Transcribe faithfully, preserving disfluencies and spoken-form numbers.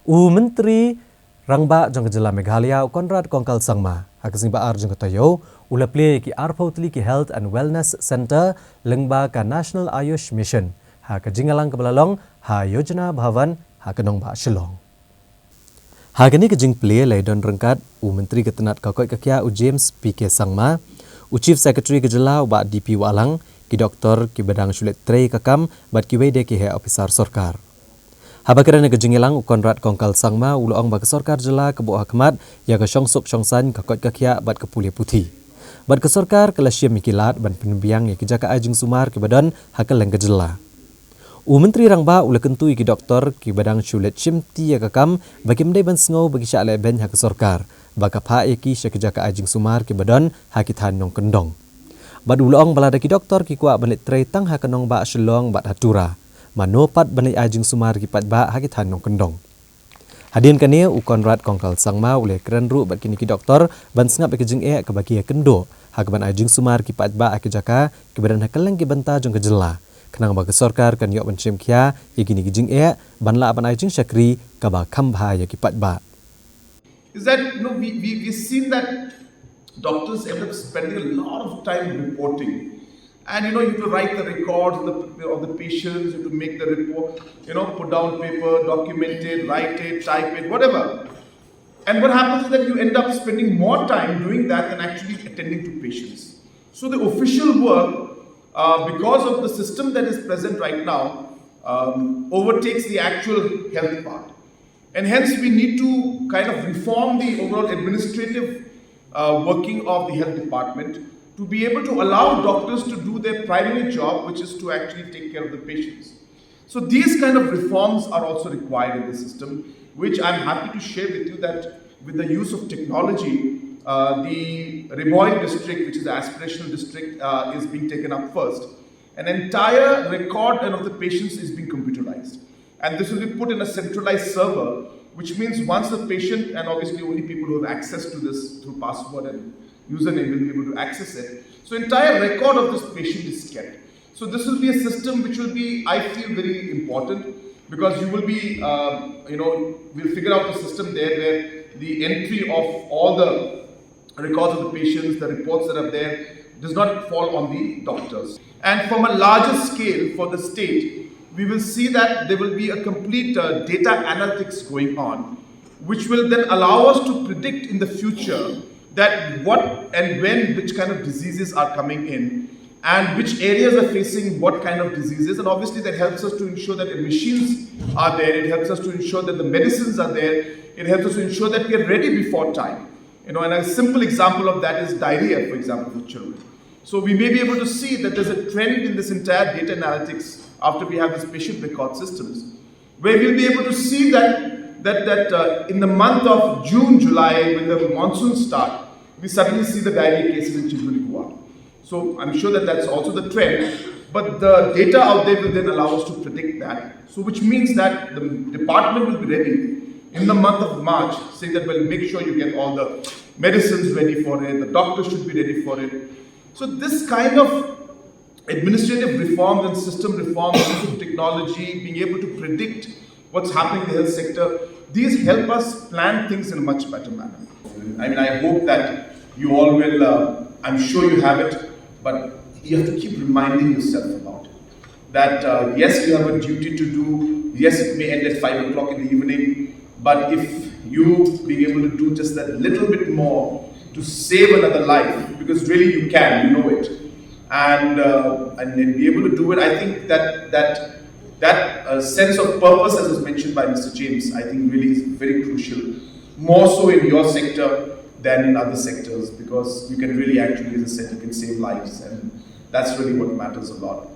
U Myntri Rangbah jong ka jylla Meghalaya, u Conrad Kongkal Sangma, ha ka sngi ba ar jong ka taïew, u la plie ïa ki arphew tylli ki Health and Wellness Centre lyngba ka National Ayush Mission ha ka jingïalang kaba la long ha Yojana Bhavan ha ka nongbah Shillong. Ha kane ka jingplie la ïadon ryngkat u Myntri ka tnat ka koit ka khiah, u James P K Sangma, u Chief Secretary ka jylla, u Bah D P Wahlang, ki doktor kiba dang shu leit trei ka kam bad kiwei de ki heh ophisar sorkar. Haba kren ha ka jingïalang, u Conrad Kongkal Sangma u la ong ba ka sorkar jylla ka buh ha khmat ïa ka shongsuk shongsaiñ, ka koit ka khiah bad ka pule puthi. Bad ka sorkar ka la shim ïa ki lad ban pynbiang ïa ki jaka ai jingsumar kiba don ha kylleng ka jylla. U Myntri Rangbah u la kyntu ïa ki doktor kiba dang shu leit shimti ïa ka kam ba kim dei ban sngew ba ki shah leh beiñ ha ka sorkar, ba ka phah ïa ki sha ki jaka ai jingsumar kiba don ha ki thaiñ nongkyndong. Bad u la ong ba lada ki doktor ki kwah ban leit trei tang ha ka nongbah Shillong bad ha Tura, mano pat ban leit ai jingsumar ïa ki paidbah ha ki thaiñ nongkyndong. Hadien kane, u Conrad Kongkal Sangma u la kren ruh bad kine ki doktor ban sngap ïa ka jingeh kaba ki ïakynduh ha kaban ai jingsumar ïa ki paidbah ha ki jaka kiba don ha kylleng ki bynta jong ka jylla, khnang ba ka sorkar kan ïoh ban shim khia ïa kine ki jingeh ban lah ban ai jingshakri kaba kham bha ïa ki paidbah. Is that, you know, we, we, we've seen that doctors end up spending a lot of time reporting. And, you know, you have to write the records of the, of the patients, you have to make the report, you know, put down paper, document it, write it, type it, whatever. And what happens is that you end up spending more time doing that than actually attending to patients. So the official work, uh, because of the system that is present right now, um, overtakes the actual health part. And hence, we need to kind of reform the overall administrative uh, working of the health department to be able to allow doctors to do their primary job, which is to actually take care of the patients. So these kind of reforms are also required in the system, which I'm happy to share with you that with the use of technology, uh, the Ri Bhoi district, which is the aspirational district, uh, is being taken up first. An entire record and of the patients is being computerized. And this will be put in a centralized server, which means once the patient, and obviously only people who have access to this through password and username will be able to access it. So entire record of this patient is kept. So this will be a system which will be, I feel, very important because you will be, uh, you know, we'll figure out a system there where the entry of all the records of the patients, the reports that are there, does not fall on the doctors. And from a larger scale for the state, we will see that there will be a complete uh, data analytics going on, which will then allow us to predict in the future that what and when which kind of diseases are coming in and which areas are facing what kind of diseases. And obviously, that helps us to ensure that the machines are there. It helps us to ensure that the medicines are there. It helps us to ensure that we are ready before time. You know, and a simple example of that is diarrhea, for example, for children. So we may be able to see that there's a trend in this entire data analytics after we have these patient record systems, where we'll be able to see that that that uh, in the month of June, July, when the monsoons start, we suddenly see the diarrhea cases in Chindwali Kuwar. So I'm sure that that's also the trend. But the data out there will then allow us to predict that. So which means that the department will be ready in the month of March, saying that, well, make sure you get all the medicines ready for it, the doctor should be ready for it. So this kind of administrative reforms and system reforms, use of technology, being able to predict what's happening in the health sector, these help us plan things in a much better manner. I mean, I hope that you all will, uh, I'm sure you have it, but you have to keep reminding yourself about it. That uh, yes, you have a duty to do, yes, it may end at five o'clock in the evening, but if you being able to do just that little bit more to save another life, because really you can, you know it, and uh, and then be able to do it, I think that that that uh, sense of purpose, as was mentioned by Mister James, I think really is very crucial, more so in your sector than in other sectors, because you can really actually, as I said, you can save lives, and that's really what matters a lot.